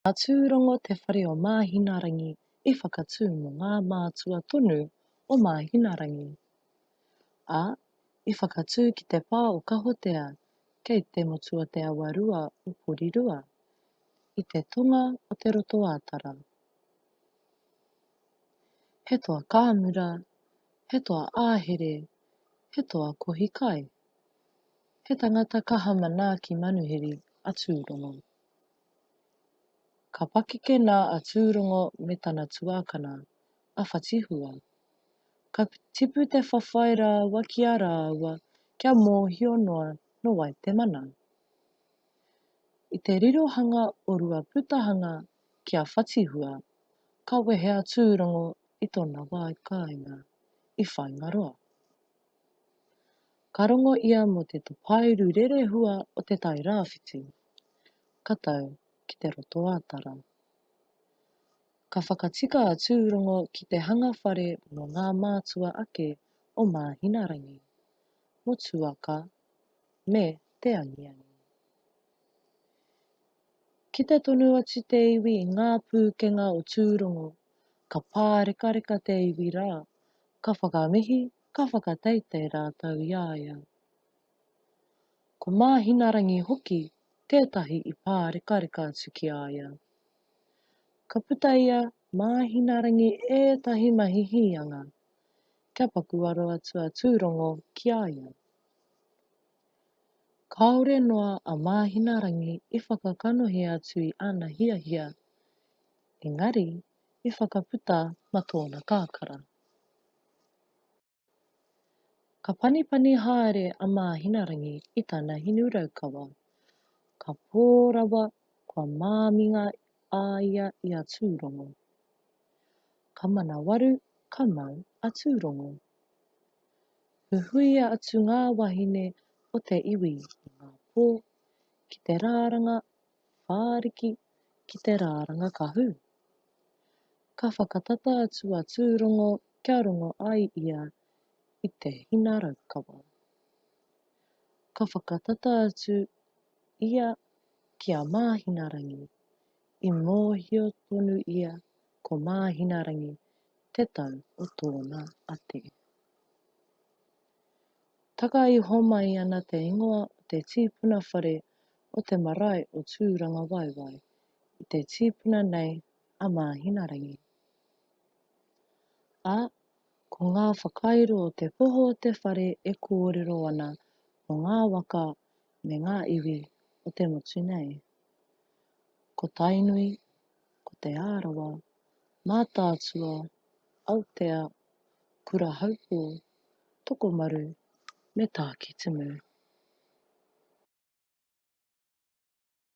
Nā Tūrongo te whare o Māhinārangi i whakatū mō ngā mātua tonu o Māhinārangi, ā, i whakatū ki te pā o Kahotea kei te motu o Te Awarua o Porirua, i te tonga o Te Roto-a-Tara. He toa kāmura, he toa āhere, he toa kohi kai. He tangata kaha manaaki manuhiri a Tūrongo. Ka pakeke nā a Tūrongo me tana tuakana, a Whatihua. Ka tipu te whawhai rāua ki a rāua kia mōhio noa nō wai te mana. I te rirohanga o Ruaputahanga ki a Whatihua, ka wehe a Tūrongo i tōna wā kāinga, i Whāingaroa. Ka rongo ia mō te tapairu rerehua o Te Tai Rāwhiti, ka tau ki Te Roto-a-Tara. Ka whakatika a Tūrongo ki te hanga whare mō ngā mātua ake o Māhinārangi, mō Tuaka me Te Angiangi. Kite tonu atu te iwi i ngā pūkenga o Tūrongo, ka pārekareka te iwi rā, ka whakamihi, ka whakateitei rātou i a ia. Ko Māhinārangi hoki tētahi i pārekareka atu ki a ia. Ka puta i a Māhinārangi ētahi mahi hīanga, kia paku aro atu a Tūrongo ki a ia. Kāore noa a Māhinārangi i whakakanohi atu i ana hiahia, engari i whakaputa ma tōna kakara. Ka panipani haere a Māhinārangi i tana hinu raukawa, ka pō rawa kua māminga a ia i a Tūrongo. Ka manawaru ka mau a Tūrongo. Huhuia atu ngā wahine o te iwi i ngā pō ki te rāranga whāriki, ki te rāranga kahu. Ka whakatata atu a Tūrongo kia rongo ai ia i te hina raukawa. Ka whakatata atu ia ki a Māhinārangi, i mōhio tonu ia ko Māhinārangi te tau o tōna ate. Taka iho mai ana te ingoa o te tīpuna whare o te marae o Tūrangawaewae i te tīpuna nei a Māhinārangi. Ā, ko ngā whakairo o te poho o te whare e kōrero ana mō ngā waka me ngā iwi o te motu nei. Ko Tainui, ko Te Arawa, Mātaatua, Aotea, Kurahaupō, Tokomaru me Tākitimu.